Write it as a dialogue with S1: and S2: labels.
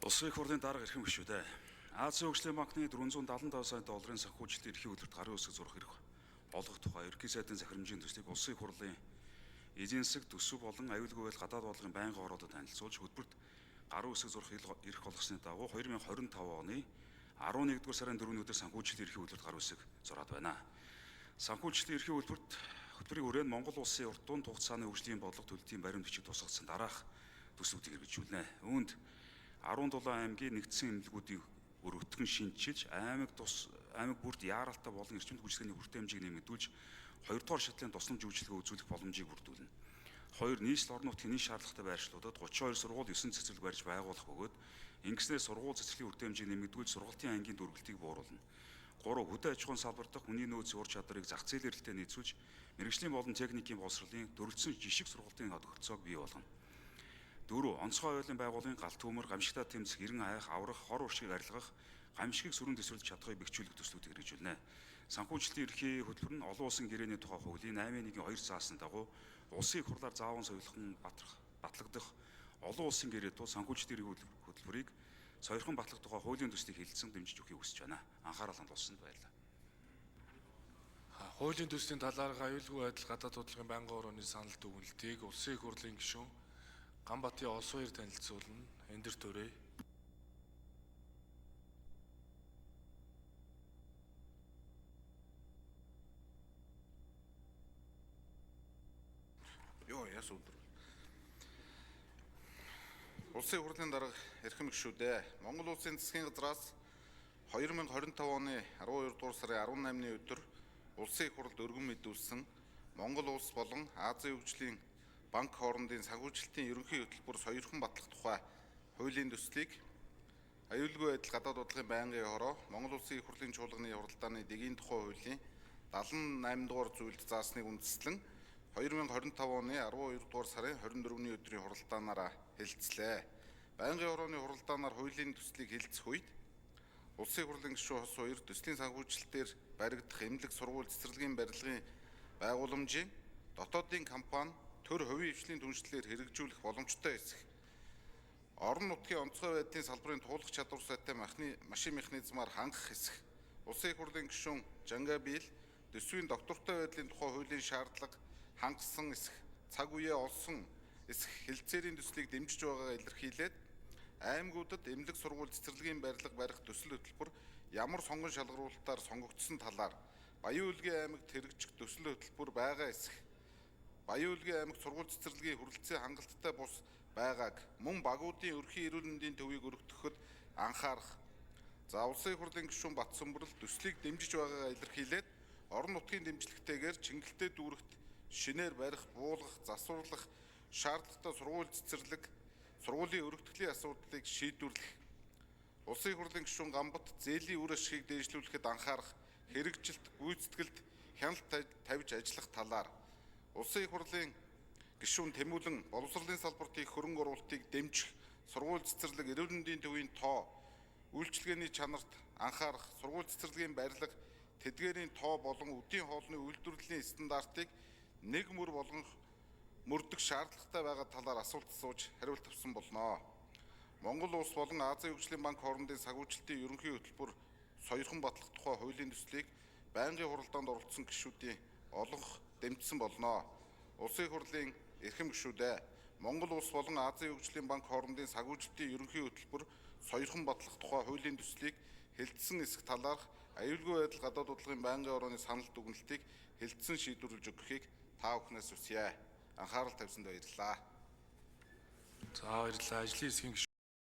S1: Улсын их хурлын дарга эрхэм гишүүдээ. Азийн хөгжлийн банкны 475 сая долларын санхүүжилтийн эрхийн хөтөлбөрт гарын үсэг зурах эрх олгох тухай ерөнхий сайдын захирамжийн төслийг Улсын их хурлын эдийн засаг, төсөв болон аюулгүй байдал гадаад бодлогын байнгын ороодод танилцуулж хөтөлбөрт гарын үсэг зурах эрх олгосны дагуу 2025 оны 11-р сарын 4-ний өдөр санхүүжилтийн эрхийн хөтөлбөрт гарын үсэг зураад байна. Санхүүжилтийн эрхийн хөтөлбөрт хөтөлбөрийн хүрээнд Монгол улсын урт дунд хугацааны хөгжлийн бодлого төлөлтийн баримт бичиг тусгагдсан дараах төслүүдийг хэрэгжүүлнэ. Үүнд 17 аймгийн нэгдсэн эмнэлгүүдийн өргөтгөн шинчилж, аймаг тус аймаг бүрт яаралтай болон эрчимт үйлчилгээний хүртээмжийг нэмэгдүүлж, хоёрдугаар шатлалын тусламж үйлчилгээ үзүүлэх боломжийг бүрдүүлнэ. Хоёр нийслэл орон нутгийн нийт шаардлагатай байршлуудад 32 сургууль 9 цэцэрлэг барьж байгуулах бөгөөд ингэснээр сургууль цэцэрлэгийн хүртээмжийг нэмэгдүүлж сургалтын ангийн дөрвөлтийг бууруулна. 3 хөдөө аж ахуйн салбар дахь хүний нөөц ур чадварыг зах зээлийн эрэлтээ нийцүүлж мэргэжлийн болон техникийн боловсролын төрөлцсөн жишг сургалтын тогтолцоог бий болгоно. 4 онцгой хоёулын байгууллагын галт төмөр, гамшигтай тэмцэх, эрен айх, аврах, хор уршгийг арилгах, гамшигыг сүрэн төсвөрлж чадахыг бэхжүүлэх төслүүдийг хэрэгжүүлнэ. Санхүүжилтийн ерхий хөтөлбөр нь олон улсын гэрээний тухай хуулийн 8.1-ийн 2 заасны дагуу улсын их хурлаар зааван соёлхон батлагдах олон улсын гэрээ тул санхүүжилтийн ерхий хөтөлбөрийг сойрхон батлах тухай хуулийн төслийг хэлэлцэн дэмжиж өгөхийг хүсэж байна. Анхаарал хандуулсанд баярлалаа.
S2: Хуулийн төслийн талаарх аюулгүй байдал гадаад бодлогын байнгын орооны санал дүгнэлтийг Улсын их хурлын гишүүн Ганбатын Олсуяр танилцуулна. Эндэр төрөө.
S3: Йоо, яс өдөр. Улсын хурлын дарга эрхэм гишүүдээ. Монгол Улсын засгийн газраас 2025 оны 12 дугаар сарын 18-ны өдөр Улсын их хурлд өргөн мэдүүлсэн Монгол улс болон Азийн хөгжлийн банк хоорондын санхүүжилтийн ерөнхий хөтөлбөр соёрхон батлах тухай хуулийн төслийг аюулгүй байдал гадаад бодлогын байнгын хороо Монгол Улсын их хурлын чуулганы хуралдааны дэгийн тухай хуулийн 78 дугаар зүйлд заасныг үндэслэн 2025 оны 12 дугаар сарын 24-ний өдрийн хуралдаанаараа хэлэлцлээ. Байнгын хорооны хуралдаанаар хуулийн төслийг хэлэлцэх үед Улсын их хурлын гишүүн хос хоёр төслийн санхүүжилтээр баригдах эмнэлэг сургууль цэцэрлэгийн барилгын байгууламжийн дотоодын компани төр хувийн хвшлийн түншлэлээр хэрэгжүүлэх боломжтой эсэх орон нутгийн онцгой байдлын салбарын туулах чадвар сайтай машин механизмаар хангах эсэх Улсын их хурлын гишүүн Жангабил төсвийн доктортой байдлын тухай хуулийн шаардлага хангасан эсэх цаг үеэ олсон эсэх хэлэлцээрийн төслийг дэмжиж байгаагаа илэрхийлээд аймагуудад эмнэлэг сургууль цэцэрлэгийн барилга барих төсөл хөтөлбөр ямар сонгон шалгаруулалтаар сонгогдсон талаар Баян-Өлгийн аймагт хэрэгжих төсөл хөтөлбөр байгаа эсэх Баян-Өлгийн аймагт сургууль цэцэрлэгийн хүрэлцээ хангалттай бус байгааг мөн багуудын өрхийн эрүүл мэндийн төвийг өргөтгөхөд анхаарах. За Улсын их хурлын гишүүн Батсөмбөрл төслийг дэмжиж байгаагаа илэрхийлээд орон нутгийн дэмжлэгтэйгээр Чингэлтэй дүүрэгт шинээр барих, буулгах, засварлах шаардлагатай сургууль цэцэрлэг, сургуулийн өргөтгөлийн асуудлыг шийдвэрлэх. Улсын их хурлын гишүүн Гамбат зээлийн үр ашигыг дээшлүүлэхэд анхаарах, хэрэгжилт, гүйцэтгэлд хяналт тавьж ажиллах талаар Улсын их хурлын гишүүн Тэмүүлэн боловсролын салбарт хийх хөрөнгө оруулалтыг дэмжих, сургууль цэцэрлэг, эрүүл мэндийн төвийн тоо, үйлчилгээний чанарт анхаарах, сургууль цэцэрлэгийн барилга, тэдгээрийн тоо болон үдийн хоолны үйлдвэрлэлийн стандартыг нэг мөр болгон мөрдөх шаардлагатай байгаа талаар асуулт асууж хариулт авсан болно. Монгол улс болон Азийн хөгжлийн банк хоорондын санхүүжилтийн ерөнхий хөтөлбөр соёрхон батлах тухай хуулийн төслийг байнгын хуралдаанд оролцсон гишүүдийн олонх дэмжсэн болно. Улсын их хурлын эрхэм гишүүдээ. Монгол улс болон Азийн хөгжлийн банк хоорондын санхүүжилтийн ерөнхий хөтөлбөр соёрхон батлах тухай хуулийн төслийг хэлэлцсэн эсэх талаарх аюулгүй байдал гадаад бодлогын байнгын орооны санал дүгнэлтийг хэлэлцэн шийдвэрлэж өгөхийг та бүхнээс хүсье. Анхаарал тавьсанд баярлалаа.
S2: За баярлалаа. Ажлын хэсгийн гишүүн